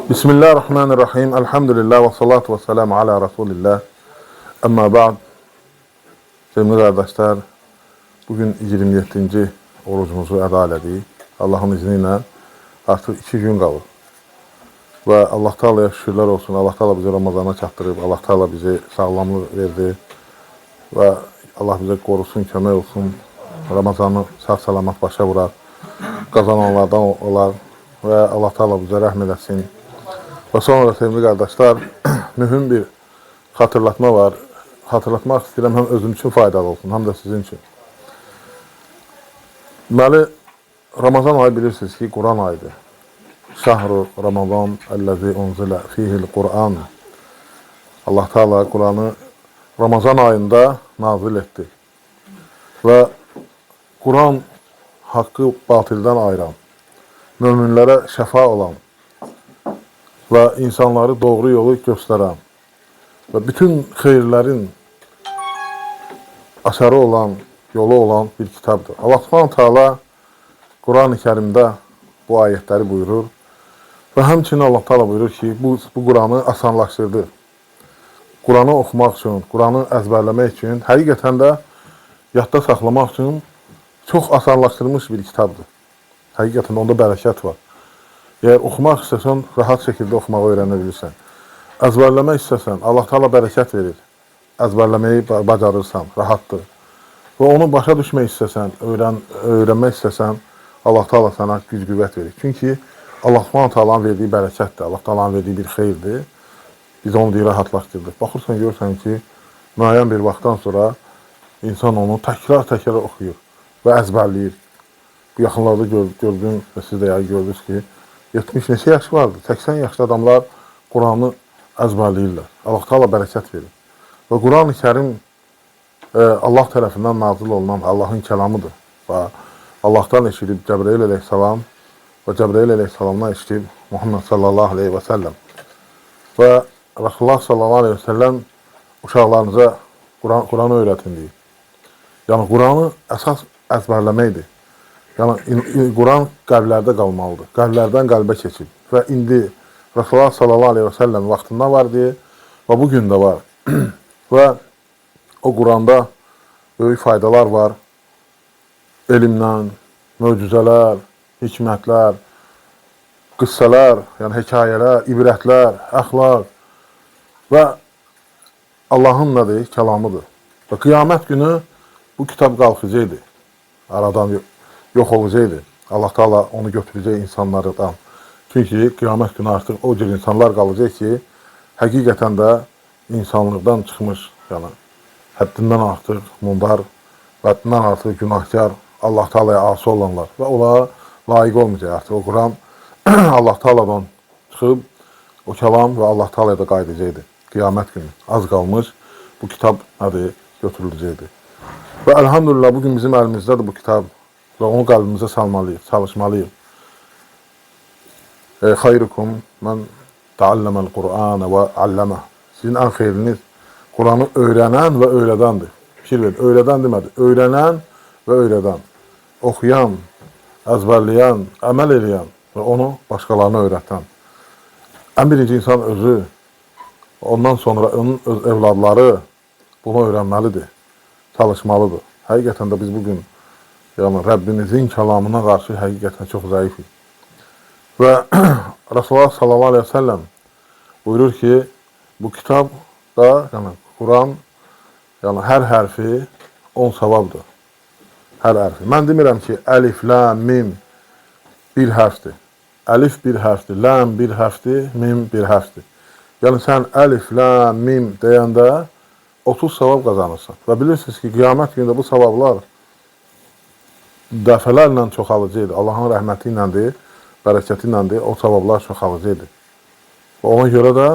Bismillahirrahmanirrahim. Elhamdülillah və salatu və selamu ala Rasulillah. Əmmə ba'd. Sevgili qardaşlar, bugün 27-ci orucumuzu əda elədik. Allahın izni ilə artıq 2 gün qalıb. Və Allah Taalaya şükürlər olsun. Allah Taala bizi Ramazana çatdırıb. Allah Taala bizi sağlamlıq verdi. Və Allah bizə qorusun, kömək olsun. Ramazanı sağ-salamat başa vuraq. Qazananlardan olar və Allah Taala bizə rəhm eləsin. Və sonra sevgili qardaşlar, mühüm bir xatırlatma var. Xatırlatmaq istəyirəm həm özüm üçün faydalı olsun, həm də sizin üçün. Deməli, Ramazan ayı bilirsiniz ki, Quran ayıdır. Şahru Ramazan əlləzi unzilə fihil Quran. Allah Teala Quranı Ramazan ayında nazil etdi. Və Quran haqqı batildən ayıran, möminlərə şəfa olan və insanları doğru yolu göstərən və bütün xeyirlərin açarı olan, yolu olan bir kitabdır. Allah Subhanahu Taala Quran-ı Kərimdə bu ayətləri buyurur və həmçinin Allah Taala buyurur ki, bu Quranı asanlaşdırdı. Quranı oxumaq üçün, Quranı əzbərləmək üçün, həqiqətən də yadda saxlamaq üçün çox asanlaşdırılmış bir kitabdır. Həqiqətən onda bərəkət var. Əgər oxumaq istəsən, rahat şəkildə oxumağı öyrənə bilirsən. Əzbərləmək istəsən, Allah Taala bərəkət verir. Əzbərləməyi bacarırsan, rahatdır. Və onu başa düşmək istəsən, öyrənmək istəsən, Allah Taala sənə güc qüvvət verir. Çünki Allah Subhanahu Taala'nın verdiyi bərəkətdir, Allah Taala'nın verdiyi bir xeyirdir. Biz onu deyir rahatlaşdırdıq. Baxırsan, görürsən ki, müəyyən bir vaxtdan sonra insan onu təkrar-təkrar oxuyur və əzbərləyir. Bu yaxınlarda gördüm və siz də yəqin gördünüz ki, 70 neçə yaş vardı? 80 yaşlı adamlar Quranı əzbərləyirlər. Allah Taala bərəkət verir. Və Quran-ı Kərim Allah tərəfindən nazil olunan Allahın kəlamıdır. Və Allahdan eşidib Cəbrail əleyhissalam və Cəbrail əleyhissalamdan eşidib Muhammed sallallahu aleyhi və səlləm. Və Rasulullah sallallahu aleyhi və səlləm uşaqlarınıza Quranı öyrətin deyir. Yəni Quranı əsas əzbərləməkdir. Yəni Quran qəlblərdə qalmalıdır. Qəlblərdən qəlbə keçib. Və indi Rasulullah sallallahu aleyhi və səlləm vaxtında var deyə və bu gün də var. Və o Quranda böyük faydalar var. Elmlə, möcüzələr, hikmətlər, qıssələr, yəni hekayələr, ibrətlər, əxlaq və Allahın nədir? Kəlamıdır. Və qiyamət günü bu kitab qalxacaqdı. Aradan yox olacaqdı. Allah Taala onu götürəcək insanlardan. Çünki qiyamət günü artıq o cür insanlar qalacaq ki, həqiqətən də insanlıqdan çıxmış, yəni həddindən artıq mundar, həddindən artıq günahkar, Allah Taalaya asi olanlar və onlara layiq olmayacaq artıq. O Quran Allah Taala'dan çıxıb o kəlam və Allah Taalaya da qayıdacaqdı qiyamət günü. Az qalmış bu kitab nədir? Götürüləcəkdi. Və elhamdülillah bugün bizim əlimizdədir bu kitab və onu qəlbimizə salmalıyıq, çalışmalıyıq. Xayrukum mən təalləməl Qur'anə və alləmə. Sizin ən xeyriniz Quranı öyrənən və öyrədəndir. Fikir verin, öyrədən demədi, öyrənən və öyrədən. Oxuyan, əzbərləyən, əməl eləyən və onu başqalarına öyrətən. Ən birinci insan özü, ondan sonra onun öz evladları bunu öyrənməlidir, çalışmalıdır. Həqiqətən də biz bugün yəni Rəbbimizin kəlamına qarşı həqiqətən çox zəifik. Və Rasulullah sallallahu aleyhi ve sellem buyurur ki, bu kitab da, yəni Quran, yəni hər hərfi 10 savabdır. Hər hərfi. Mən demirəm ki, əlif, ləm, mim bir hərfdir. Əlif bir hərfdir, ləm bir hərfdir, mim bir hərfdir. Yəni sən əlif, ləm, mim deyəndə 30 savab qazanırsan. Və bilirsiniz ki, qiyamət günündə bu savablar dəfələrlə çoxalacaqdır. Allahın rəhməti iləndir, bərəkəti iləndir, o savablar çoxalacaqdır. Və ona görə də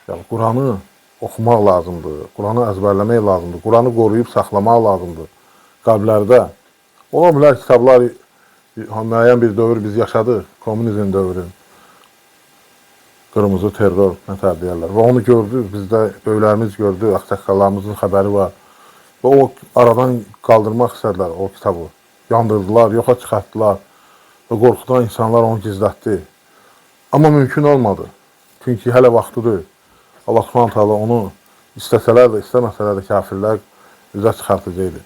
yəni, Quranı oxumaq lazımdır, Quranı əzbərləmək lazımdır, Quranı qoruyub saxlamaq lazımdır qəlblərdə. Ola bilər kitablar müəyyən bir dövr biz yaşadıq, kommunizm dövrü, qırmızı terror nətər deyərlər. Və onu gördük, bizdə böyüklərimiz gördü, ağsaqqallarımızın xəbəri var. Və o aradan qaldırmaq istədilər o kitabı. Yandırdılar, yoxa çıxartdılar və qorxudan insanlar onu gizlətdi. Amma mümkün olmadı. Çünki hələ vaxtı deyil. Allah Subhanahu taala onu istəsələr də, istəməsələr də kafirlər üzə çıxartacaqdı.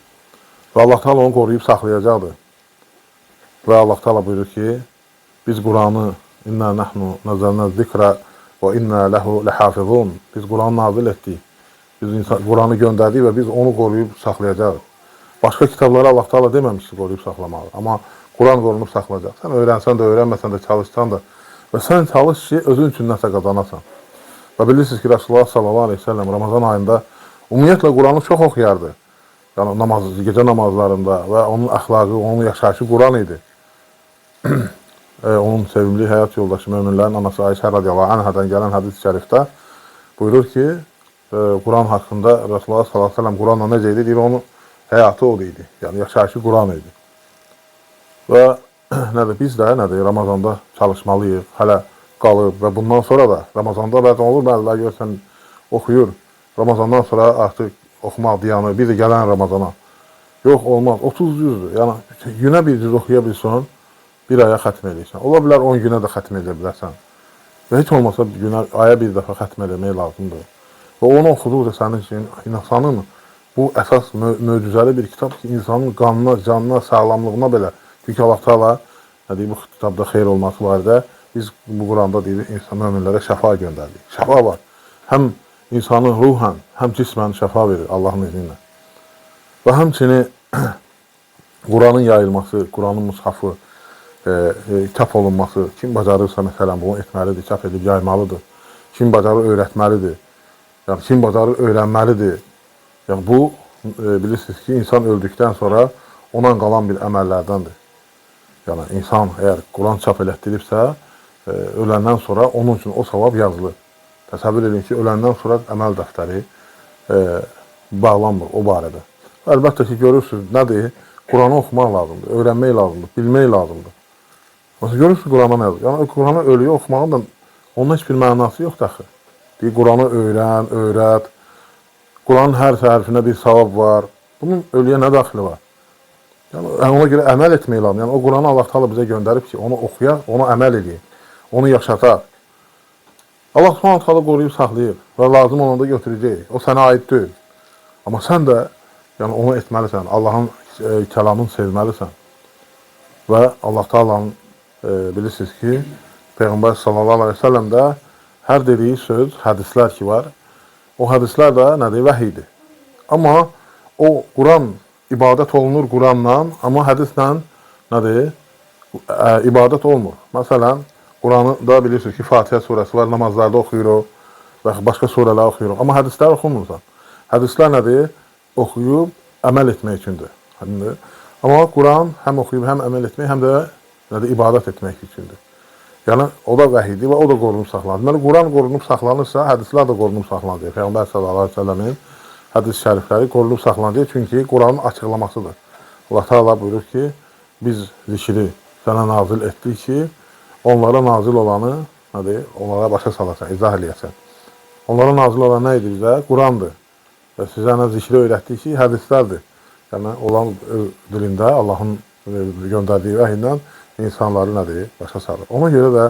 Və Allah Taala onu qoruyub saxlayacaqdı. Və Allah Taala buyurur ki, biz Quranı inna nahnu nazzalna zikra və inna lehu lehafizun. Biz Quranı nazil etdik. Biz Quranı göndərdik və biz onu qoruyub saxlayacağıq. Başqa kitablara Allah Taala deməmişdi qoruyub saxlamağı. Amma Quran qorunub saxlayacaq. Sən öyrənsən də, öyrənməsən də, çalışsan da və sən çalış ki, özün üçün nəsə qazanasan. Və bilirsiniz ki, Rasulullah sallallahu aleyhi ve sellem Ramazan ayında ümumiyyətlə Quranı çox oxuyardı. Yəni namaz, gecə namazlarında və onun əxlaqı, onun yaşayışı Quran idi. Onun sevimli həyat yoldaşı möminlərin anası Ayşə radiyallahu anhadan gələn hədis-i şərifdə buyurur ki, Quran haqqında Rasulullah sallallahu aleyhi ve sellem Quranla necə idi? Deyir, onun həyatı o idi. Yəni yaşayışı Quran idi. Və nədir, biz də nədir, Ramazanda çalışmalıyıq, hələ qalıb və bundan sonra da Ramazanda bəzən olur, bəzilər görsən oxuyur. Ramazandan sonra artıq oxumaq dayanır, bir də gələn Ramazana. Yox, olmaz. 30 cüzdür. Yəni günə bir cüz oxuya bilsən, bir aya xətm eləyirsən. Ola bilər 10 günə də xətm edə bilərsən. Və heç olmasa günə, aya bir dəfə xətm eləmək lazımdır. Və onu oxuduqca sənin üçün insanın bu əsas möcüzəli bir kitab ki, insanın qanına, canına, sağlamlığına belə. Çünki Allah Taala nə deyir bu kitabda xeyir olması barədə biz bu Quranda deyir insan möminlərə şəfa göndərdik. Şəfa var. Həm insanı ruhən, həm cismən şəfa verir Allahın izni ilə. Və həmçinin Quranın yayılması, Quranın mushafı çap olunması, kim bacarırsa məsələn bunu etməlidir, çap edib yaymalıdır. Kim bacarır öyrətməlidir. Yəni kim bacarır öyrənməlidir. Yəni bu bilirsiniz ki, insan öldükdən sonra ona qalan bir əməllərdəndir. Yəni insan əgər Quran çap elətdiribsə, öləndən sonra onun üçün o savab yazılır. Təsəvvür edin ki, öləndən sonra əməl dəftəri bağlanmır o barədə. Əlbəttə ki, görürsünüz nədir? Quranı oxumaq lazımdır, öyrənmək lazımdır, bilmək lazımdır. Məsələn, görürsünüz Qurana nə yazır? Yəni Quranı ölüyə oxumağın da onun heç bir mənası yoxdur axı. Deyir, Quranı öyrən, öyrət. Quranın hər hərfinə bir savab var. Bunun ölüyə nə daxili var? Yəni ona görə əməl etmək lazımdır. Yəni o Quranı Allah Taala bizə göndərib ki, onu oxuyaq, onu əməl eləyək, onu yaşataq. Allah Subhanahu taala qoruyub saxlayır və lazım olanda götürəcək. O sənə aid deyil. Amma sən də yəni onu etməlisən. Allahın kəlamını sevməlisən. Və Allah Taala'nın bilirsiniz ki, Peyğəmbər sallallahu əleyhi və səlləm də hər dediyi söz, hədislər ki var, o hədislər də nədir? Vəhiydir. Amma o Quran ibadət olunur Quranla, amma hədislə nədir? İbadət olmur. Məsələn, Quranı da bilirsiniz ki, Fatihə surəsi var, namazlarda oxuyuruq və başqa surələr oxuyuruq. Amma hədislər oxumursan. Hədislər nədir? Oxuyub əməl etmək üçündür. Həmdir. Amma Quran həm oxuyub, həm əməl etmək, həm də nədir? İbadət etmək üçündür. Yəni o da vəhidir və o da qorunub saxlanır. Deməli Quran qorunub saxlanırsa, hədislər də qorunub saxlanacaq. Peyğəmbər sallallahu əleyhi və səlləmin hədis şərifləri qorunub saxlanacaq, çünki Quranın açıqlamasıdır. Allah Teala buyurur ki, biz zikri sənə nazil etdik ki, onlara nazil olanı nədir? Onlara başa salasan, izah eləyəsən. Onlara nazil olan nə idi bizə? Qurandır. Və sizə nə zikri öyrətdik ki, hədislərdir. Yəni olan öz dilində Allahın göndərdiyi vəhiylə insanları nədir? Başa salır. Ona görə də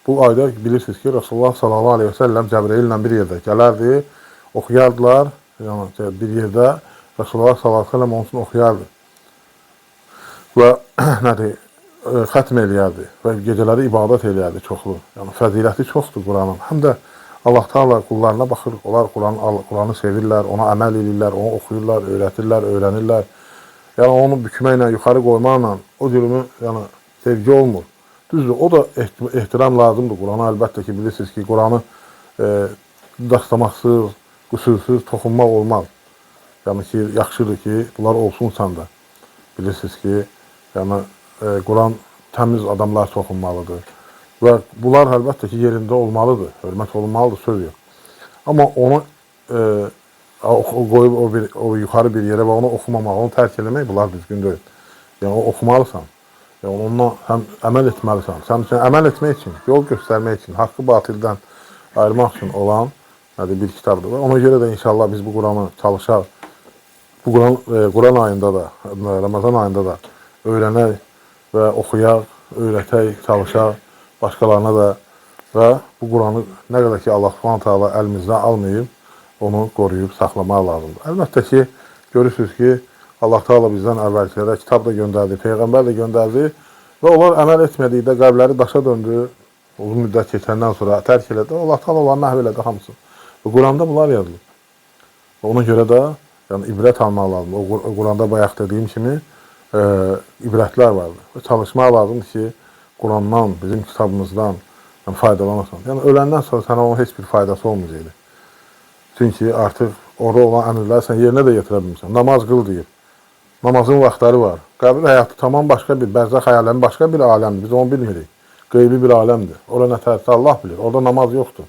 bu ayda bilirsiniz ki, Rasulullah sallallahu əleyhi və səlləm Cəbraillə bir yerdə gələrdi, oxuyardılar. Yəni bir yerdə Rasulullah sallallahu əleyhi və səlləm onun üçün oxuyardı. Və nədir? Xətm eləyərdi və gecələri ibadət eləyərdi çoxlu. Yəni fəziləti çoxdur Quranın. Həm də Allah Taala qullarına baxır. Onlar Quranı sevirlər, ona əməl eləyirlər, onu oxuyurlar, öyrədirlər, öyrənirlər. Yəni onu bükməklə, yuxarı qoymaqla o cürümü yəni sevgi olmur. Düzdür, o da ehtiram lazımdır Qurana. Əlbəttə ki, bilirsiniz ki, Quranı dastamaqsız, qüsursuz toxunmaq olmaz. Yəni ki, yaxşıdır ki, bunlar olsun səndə. Bilirsiniz ki, yəni Quran təmiz adamlar toxunmalıdır. Və bunlar əlbəttə ki, yerində olmalıdır, hörmət olunmalıdır, söz yox. Amma onu qoyub o yuxarı bir yerə və onu oxumamaq, onu tərk eləmək, bunlar düzgün deyil. Yəni o oxumalısan. Yəni onunla həm əməl etməlisən. Sən üçün əməl etmək üçün, yol göstərmək üçün, haqqı batildən ayırmaq üçün olan nədir, bir kitabdır. Və ona görə də inşallah biz bu Quranı çalışaq. Bu Quran ayında da, Ramazan ayında da öyrənək və oxuyaq, öyrətək, çalışaq, başqalarına da Və bu Quranı nə qədər ki Allah Subhanahu taala əlimizdən almayıb, onu qoruyub saxlamaq lazımdır. Əlbəttə ki, görürsünüz ki, Allah Taala bizdən əvvəlkilərə kitab da göndərdi, peyğəmbər də göndərdi və onlar əməl etmədikdə qəlbləri daşa döndü. Uzun müddət keçəndən sonra tərk elədi. Allah Taala onları məhv elədi hamısını. Və Quranda bunlar yazılıb. Və ona görə də yəni ibrət almaq lazımdır. O Quranda bayaq dediyim kimi ibrətlər vardır. Və çalışmaq lazımdır ki, Qurandan, bizim kitabımızdan yəni, faydalanasan. Yəni öləndən sonra sənə onun heç bir faydası olmayacaqdır. Çünki artıq orada olan əmrləri sən yerinə də yetirə bilmirsən. Namaz qıl deyir. Namazın vaxtları var. Qəbir həyatı tamam başqa bir, bərzəx aləmi başqa bir aləmdir. Biz onu bilmirik. Qeybi bir aləmdir. Ora nə tərsə Allah bilir. Orada namaz yoxdur.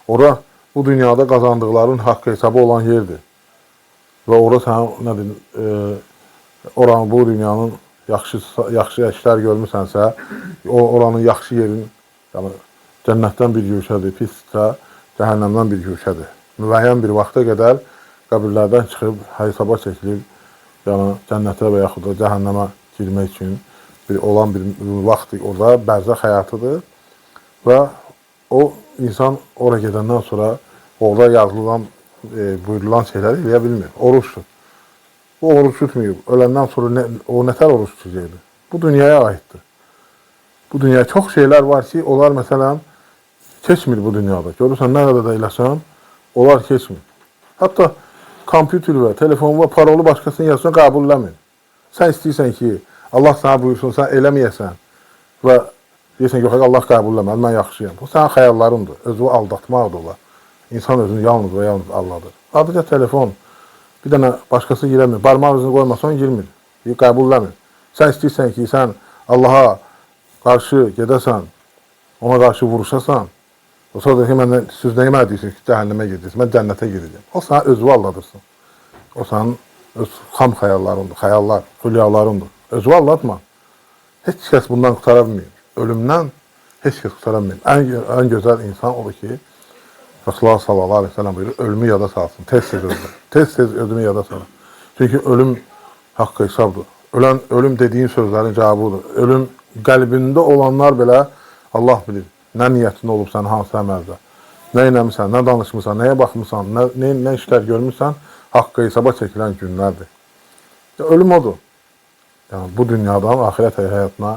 Ora bu dünyada qazandıqların haqqı hesabı olan yerdir. Və ora sən nədir, oranın bu dünyanın yaxşı yaxşı işlər görmüsənsə, o oranın yaxşı yerin, yəni cənnətdən bir güşədir, pissə cəhənnəmdən bir güşədir. Müəyyən bir vaxta qədər qəbirlərdən çıxıb hesaba çəkilib, yəni cənnətə və yaxud da cəhənnəmə girmək üçün bir olan bir vaxt orada bərzəx həyatıdır və o insan ora gedəndən sonra orada yazılan, buyurulan şeyləri eləyə bilmir. Oruç tut. Bu oruç tutmayıb. Öləndən sonra o nətər oruç tutacaqdı? Bu dünyaya aiddir. Bu dünyaya çox şeylər var ki, onlar məsələn keçmir bu dünyada. Görürsən nə qədər də eləsən, onlar keçmir. Hətta kompüter və telefon və parolu başqasının yazsan qəbul eləmir. Sən istəyirsən ki, Allah sənə buyursun, sən eləməyəsən və deyirsən ki, yox, Allah qəbul eləməz, mən yaxşıyam. Bu sənin xəyallarındır, özünü aldatmaqdır olar. İnsan özünü yalnız və yalnız aldadır. Sadəcə telefon, bir dənə başqası girəmir, barmaq izini qoymasan girmir, qəbul eləmir. Sən istəyirsən ki, sən Allaha qarşı gedəsən, ona qarşı vuruşasan, o sonra deyir ki, məndən siz nəyə mənə deyirsiniz ki, cəhənnəmə gedirsiniz, mən cənnətə gedəcəm. O sənə özünü aldadırsın. O sənin öz xam xəyallarındır, xəyallar, hülyalarındır. Özünü aldatma. Heç kəs bundan qurtara bilmir. Ölümdən heç kəs qurtara bilmir. Ən gözəl insan odur ki, Rasulullah sallallahu aleyhi ve sellem buyurur, ölümü yada salsın. Tez-tez öldür. Tez-tez ölümü yada salın. Çünki ölüm haqqı hesabdır. Ölüm dediğin sözlərin cavabıdır. Ölüm qəlbində olanlar belə Allah bilir. Nə niyyətində olubsan, hansı əməldə. Nə eləmisən, nə danışmısan, nəyə baxmısan, nə işlər görmüsən, haqqı hesaba çəkilən günlərdir. Ya, ölüm odur. Yəni bu dünyadan axirət həyatına,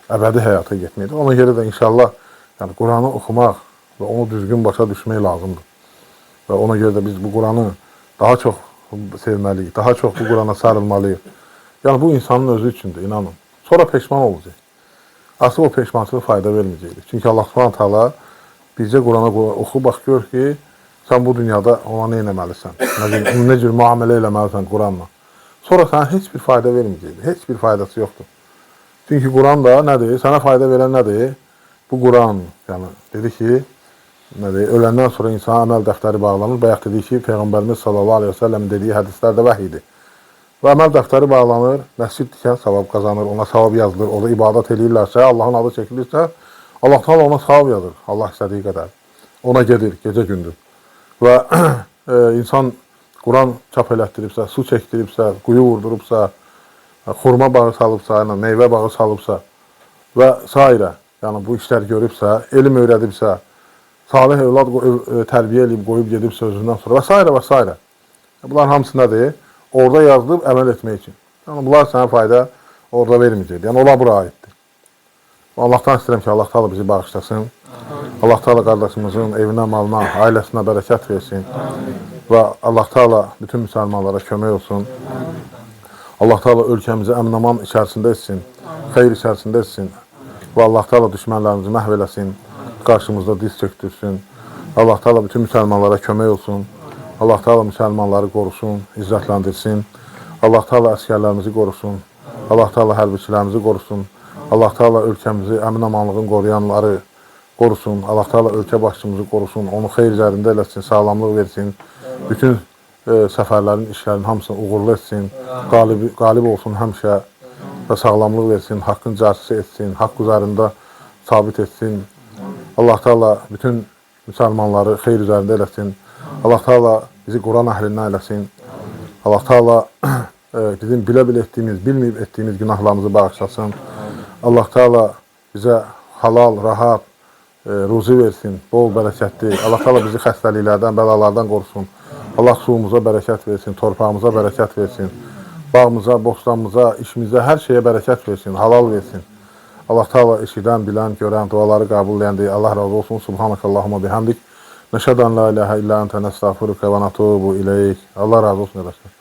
əbədi həyata getməkdir. Ona görə də inşallah yəni Quranı oxumaq və onu düzgün başa düşmək lazımdır. Və ona görə də biz bu Quranı daha çox sevməliyik, daha çox bu Qurana sarılmalıyıq. Yəni bu insanın özü üçündür, inanın. Sonra peşman olacaq. Artıq o peşmançılıq fayda verməyəcəkdir. Çünki Allah Subhanahu taala bizə Qurana oxu, bax gör ki, sən bu dünyada ona nə etməlisən, nə cür müamilə eləməlisən Quranla. Sonra sənə heç bir fayda verməyəcəkdir. Heç bir faydası yoxdur. Çünki Quran da nədir? Sənə fayda verən nədir? Bu Quran, yəni dedi ki, nədir? Öləndən sonra insana əməl dəftəri bağlanır. Bayaq dedik ki, Peyğəmbərimiz sallallahu aleyhi ve sellem dediyi hədislər də vəhidir. Və əməl dəftəri bağlanır, məscid dikən savab qazanır, ona savab yazılır, orada ibadət eləyirlərsə, Allahın adı çəkilirsə, Allah Teala ona savab yazır, Allah istədiyi qədər. Ona gedir, gecə gündüz. Və insan Quran çap elətdiribsə, su çəkdiribsə, quyu vurdurubsa, xurma bağı salıbsa, yəni meyvə bağı salıbsa və sairə, yəni bu işlər görübsə, elm öyrədibsə, salih övlad tərbiyə eləyib, qoyub gedibsə özündən sonra və sairə və sairə. Bunların hamısı nədir? Orada yazılıb əməl etmək üçün. Yəni bunlar sənə fayda orada verməyəcəkdir. Yəni onlar bura aiddir. Allahdan istəyirəm ki, Allah Taala bizi bağışlasın. Allah Taala qardaşımızın evinə, malına, ailəsinə bərəkət versin. Amin. Və Allah Taala bütün müsəlmanlara kömək olsun. Allah Taala ölkəmizi əmin-aman içərisində etsin. Xeyir içərisində etsin. Və Allah Taala düşmənlərimizi məhv eləsin. Qarşımızda diz çöktürsün. Allah Taala bütün müsəlmanlara kömək olsun. Allah Taala müsəlmanları qorusun, izzətləndirsin. Allah Taala əsgərlərimizi qorusun. Allah Taala hərbiçilərimizi qorusun. Allah Taala ölkəmizi əmin-amanlığın qoruyanları qorusun. Allah Taala ölkə başçımızı qorusun. Onu xeyir üzərində eləsin, sağlamlıq versin. Bütün səfərlərin, işlərin hamısını uğurlu etsin. Qalib olsun həmişə və sağlamlıq versin, haqqın casusu etsin, haqq üzərində sabit etsin. Allah Taala bütün müsəlmanları xeyir üzərində eləsin. Allah Taala bizi Quran əhlindən eləsin. Allah Taala bizim bilə-bilə etdiyimiz, bilməyib etdiyimiz günahlarımızı bağışlasın. Allah Taala bizə halal, rahat, ruzi versin, bol bərəkətli. Allah Taala bizi xəstəliklərdən, bəlalardan qorusun. Allah suyumuza bərəkət versin, torpağımıza bərəkət versin. Bağımıza, bostanımıza, işimizə, hər şeyə bərəkət versin, halal versin. Allah Taala eşidən, bilən, görən, duaları qəbul edəndir. Allah razı olsun. Subhanakallahumma bihamdik. Nəşhədu en la ilahe illa ente nestağfiruke ve natubu ileyk. Allah razı olsun qardaşlar.